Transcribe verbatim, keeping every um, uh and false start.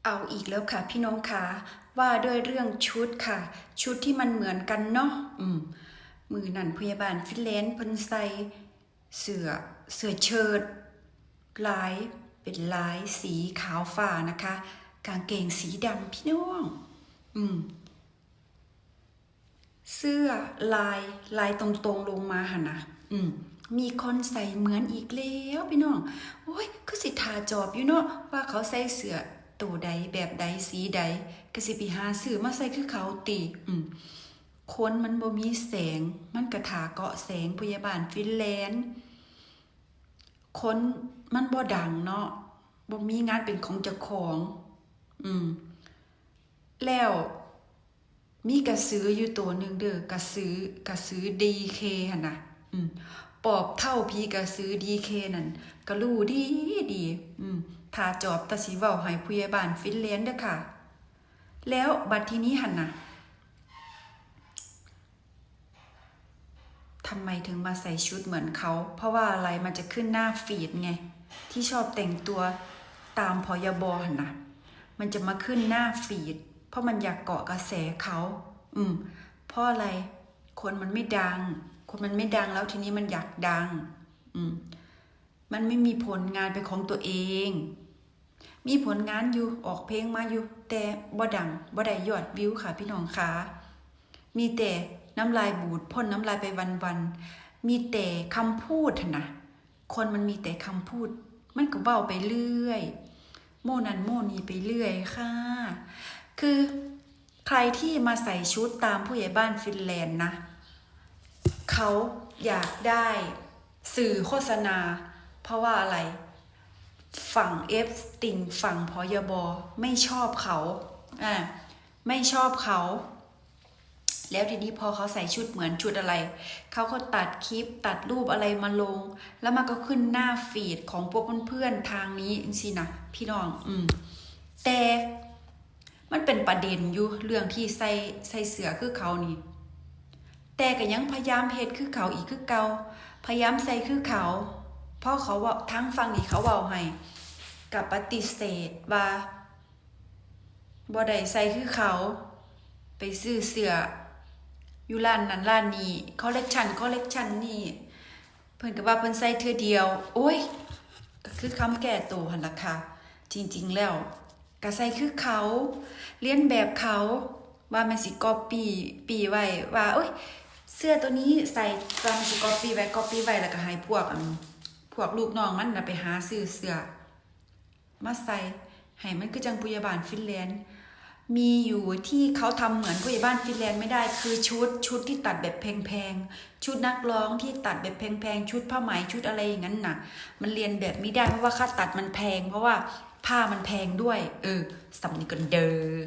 เอาอีกแล้วค่ะพี่น้องคะ ว่าด้วยเรื่องชุดค่ะ ชุดที่มันเหมือนกันเนาะ อืม มื้อนั้นพยาบาลฟินแลนด์เพิ่นใส่เสื้อ เสื้อเชิ้ต ลาย เป็นลายสีขาวฟ้านะคะ กางเกงสีดำพี่น้อง อืม เสื้อลาย ลายตรงๆลงมาหั่นนะ อืม มีคนใส่เหมือนอีกแล้วพี่น้อง โอ้ย คือสิท่าจอบอยู่เนาะ ว่าเขาใส่เสื้อโตใด แบบใด สีใด ก็สิไปหาซื้อมาใส่คือเขาติ อืม คนมันบ่มีแสง มันก็ท่าเกาะแสงพยาบาลฟินแลนด์ คนมันบ่ดังเนาะ บ่มีงานเป็นของเจ้าของ อืม แล้วมีกระสืออยู่ตัวหนึ่งเด้อ กระสือ กระสือดีเคหั่นนะ อืม ปอบเฒ่าผีกระสือดีเคนั่น ก็รู้ดีดี อืม ท่าจอบแต่สิเว้าให้ผู้ใหญ่บ้านฟินแลนด์เด้อค่ะ แล้วบัดทีนี้หั่นนะ ทำไมถึงมาใส่ชุดเหมือนเขา เพราะว่าอะไร มันจะขึ้นหน้าฟีดไง ที่ชอบแต่งตัวตาม ผยบ หั่นนะ มันจะมาขึ้นหน้าฟีด เพราะมันอยากเกาะกระแสเขา อืม เพราะอะไร คนมันไม่ดัง คนมันไม่ดังแล้วทีนี้มันอยากดัง อืม มันไม่มีผลงานเป็นของตัวเอง มีผลงานอยู่ ออกเพลงมาอยู่ แต่บ่ดัง บ่ได้ยอดวิวค่ะพี่น้องคะ มีแต่น้ำลายบูด พ่นน้ำลายไปวันๆ มีแต่คำพูดหั่นนะ คนมันมีแต่คำพูด มันก็เว้าไปเรื่อย โม้นั่นโม้นี่ไปเรื่อยค่ะ คือใครที่มาใส่ชุดตามผู้ใหญ่บ้านฟินแลนด์นะ เขาอยากได้สื่อโฆษณา เพราะว่าอะไร ฝั่ง F ติ่ง ฝั่ง ผยบ ไม่ชอบเขา อ่า ไม่ชอบเขา แล้วทีนี้พอเขาใส่ชุดเหมือนชุดอะไร เขาก็ตัดคลิป ตัดรูปอะไรมาลง แล้วมันก็ขึ้นหน้าฟีดของพวกเพื่อนๆทางนี้จังซี้นะ พี่น้อง อืม แต่มันเป็นประเด็นอยู่ เรื่องที่ใส่ ใส่เสื้อคือเขานี่ แต่ก็ยังพยายามเฮ็ดคือเขาอีกคือเก่า พยายามใส่คือเขา เพราะเขาเว้า ทางฝั่งนี้เขาเว้าให้ ก็ปฏิเสธว่า บ่ได้ใส่คือเขา ไปซื้อเสื้อ อยู่ร้านนั้นร้านนี้ คอลเลกชัน คอลเลกชันนี้ เพิ่นก็ว่าเพิ่นใส่เทื่อเดียว โอ้ย ก็คือคำแก้ตัวหั่นล่ะค่ะ จริงๆแล้ว ก็ใส่คือเขา เลียนแบบเขา ว่าแม่นสิก๊อปปี้ ปี้ไว้ ว่า โอ้ย เสื้อตัวนี้ใส่ ว่าแม่นสิก๊อปปี้ไว้ ก๊อปปี้ไว้ แล้วก็ให้พวก อัน พวกลูกน้องมันน่ะไปหาซื้อเสื้อ มาใส่ ให้มันคือจั่งผู้ใหญ่บ้านฟินแลนด์ มีอยู่ที่เขาทำเหมือนผู้ใหญ่บ้านฟินแลนด์ไม่ได้ คือชุด ชุดที่ตัดแบบแพงๆ ชุดนักร้องที่ตัดแบบแพงๆ ชุดผ้าไหม ชุดอะไรอย่างนั้นน่ะ มันเลียนแบบไม่ได้ เพราะว่าค่าตัดมันแพง เพราะว่าผ้ามันแพงด้วย เออ สำนึกกันเด้อ